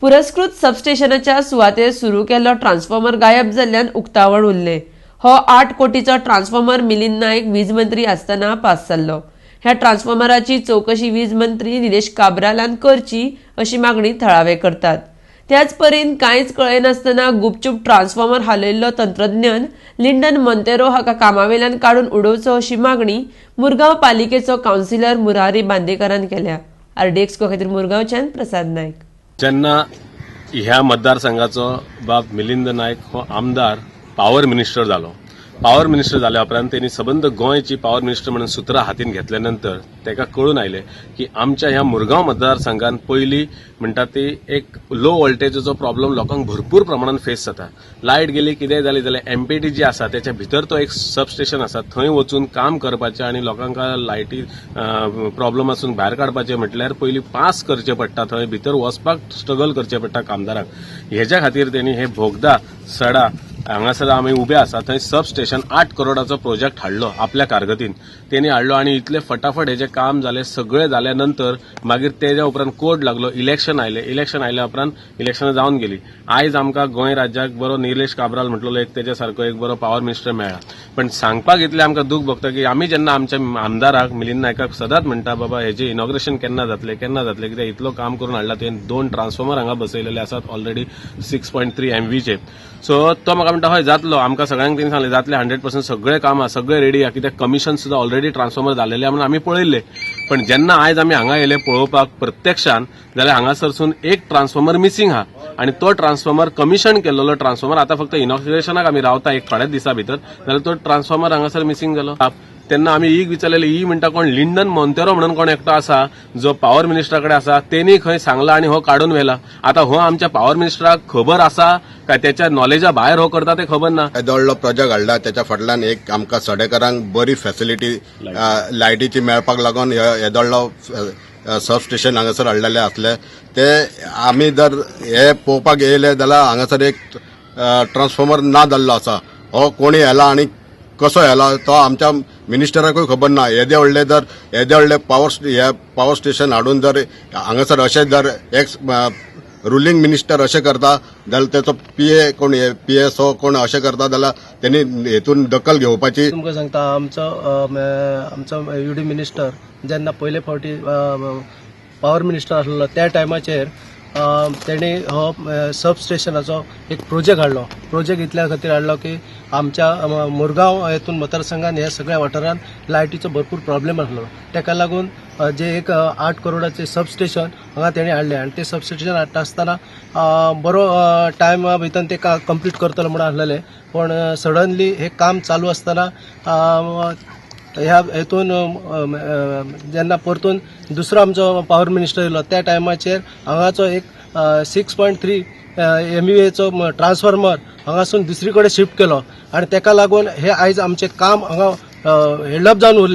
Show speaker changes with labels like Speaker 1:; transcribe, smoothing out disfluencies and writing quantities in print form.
Speaker 1: पुरस्कृत सबस्टेशनाच्या सुवातेर सुरू केल्लो ट्रान्सफॉर्मर गायब जाल्ल्यान उक्तावण उरलें. हो 8 कोटीचो ट्रान्सफॉर्मर मिलिंद नायक वीज मंत्री आसतना पास जाल्लो. ह्या ट्रान्सफॉर्मराची चवकशी वीज मंत्री निलेश काब्रालान करची अशी मागणी थळावे करतात. त्याच परीन कांयच कळयनासतना गुपचूप ट्रान्सफॉर्मर हालयल्लो तंत्रज्ञान लिंडन मोंतेरो हाका कामावेल्यान काडून उडोवचो अशी मागणी मुरगांव पालिकेचो कावन्सिलर मुरारी बांदेकरान केल्या. आरडीएक्स खातीर मुरगांवच्यान प्रसाद नायक.
Speaker 2: जेन्ना ह्या मतदारसंघाचो बाब मिलिंद नायक हो आमदार पावर मिनिस्टर जालो, पावर मिनिस्टर जाल्या उपरांत तेणी सबंद गोंयची पावर मिनिस्टर म्हणून सुत्रां हातीन घेतल्या नंतर ताका कळून आयलें की आमच्या ह्या मुरगांव मतदारसंघात पयली म्हणटा ती एक लो व्होल्टेजीचो प्रॉब्लम लोकांक भरपूर प्रमाणात फेस जाता. लायट गेली, कितेंय जाली जाल्यार एमपीटी जी आसा त्याच्या भितर तो एक सबस्टेशन आसा, थंय वचून काम करपाचें आनी लोकांक लायटी प्रॉब्लम आसून भायर काडपाचें म्हटल्यार पयलीं पास करचें पडटा, थंय भितर वचपाक स्ट्रगल करचें पडटा कामदारांक. हेज्या खातीर तेणी हे बोगदा सडा हांगासर आमी उबे आसा थंय सब स्टेशन 8 करोडाचो प्रोजेक्ट हाडलो. आपल्या कारगतीन तेणी हाडलो आनी इतले फटाफट हेजें काम जालें. सगळें जाल्या नंतर मागीर तेज्या उपरांत कोड लागलो, इलेक्शन आयलें. इलेक्शन आयल्या उपरांत इलेक्शनां जावन गेली. आयज आमकां गोंय राज्याक बरो निलेश काब्राल म्हटलेलो एक तेज्या सारको एक बरो पावर मिनिस्टर मेळ्ळा. पण सांगपाक इतलें आमकां दूख भोगता की आमी जेन्ना आमच्या आमदाराक मिलिंद नायकाक सदांच म्हणटा, बाबा, हेजें इनॉग्रेशन केन्ना जातलें, केन्ना जातलें, कित्याक इतलो काम करून हाडला तुवें, दोन ट्रान्सफॉर्मर हांगा बसयलेले आसात ऑलरेडी 6.3 एमव्हीचे. सो तो म्हाका म्हणटा, हय, जातलो. आमकां सगळ्यांक तेणी सांगलें, जातलें 100%, सगळें काम आहा, सगळें रेडी आहा, कित्याक कमिशन सुद्दां ऑलरेडी ट्रान्सफॉर्मर जालेले म्हणून आमी पळयल्ले. पण जेन्ना आयज आमी हांगा येयले पळोवपाक प्रत्यक्षान जाल्यार हांगासरसून एक ट्रान्सफॉर्मर मिसिंग आहा आनी तो ट्रान्सफॉर्मर कमिशन केल्लो ट्रान्सफॉर्मर, आतां फक्त इनॉग्रेशनाक आमी रावता एक थोड्याच दिसां भितर, जाल्यार तो ट्रान्सफॉर्मर हांगासर मिसिंग जालो. तेन्ना आमी ईक विचारलेले, ई म्हणटा कोण लिंडन मोंतेरो म्हणून कोण एकटो आसा जो पावर मिनिस्टरा कडेन आसा, तेणी खंय सांगला आनी हो काडून व्हेला. आतां हो आमच्या पावर मिनिस्टराक खबर आसा काय त्याच्या नॉलेजा भायर हो करता तें खबर ना.
Speaker 3: येदो व्हडलो प्रोजेक्ट हाडला, त्याच्या फाटल्यान एक आमकां सडेकरांक बरी फॅसिलिटी लायटीची मेळपाक लागून येदो व्हडलो सब स्टेशन हांगासर हाडलेले आसले. ते आमी जर हे पळोवपाक येयले जाल्यार हांगासर एक ट्रान्सफॉर्मर ना जाल्लो आसा. हो कोणी येला आनी कसो येला तो आमच्या मिनिस्टराकूय खबर ना. येदे व्हडले जर येदे व्हडले पावर हे पावर स्टेशन हाडून जर हांगासर अशें जर एक्स रुलिंग मिनिस्टर अशें करता जाल्यार तेचो पीए कोण, पीएसओ कोण अशें करता जाल्यार तेणी हेतून दखल घेवपाची.
Speaker 4: तुमकां सांगता, आमचो युडी मिनिस्टर जेन्ना पयले फावटी पावर मिनिस्टर आसलो त्या टायमाचेर तेणी हो सब स्टेशनाचो एक प्रोजेक्ट हाडलो. प्रोजेक्ट इतल्या खातीर हाडलो की आमच्या मुरगांव हेतून मतदारसंघान ह्या सगळ्या वाठारांत लायटीचो भरपूर प्रॉब्लेम आसलो. तेका लागून जे एक 8 करोडाचे सब स्टेशन हांगा तेणी हाडलें आनी ते सब स्टेशन हाडटा आसतना बरो टायमा भितर ते कंप्लीट करतलो म्हणून आसलेले, पण सडनली हे काम चालू आसतना ह्या हेतून अ, अ, जेन्ना परतून दुसरो आमचो पावर मिनिस्टर येयलो त्या टायमाचेर हांगाचो एक 6.3 एमव्हीएचो ट्रान्सफॉर्मर हांगासून दुसरी कडेन शिफ्ट केलो आनी तेका लागून हे आयज आमचें काम हांगा हेल्डअप जावन उरलें.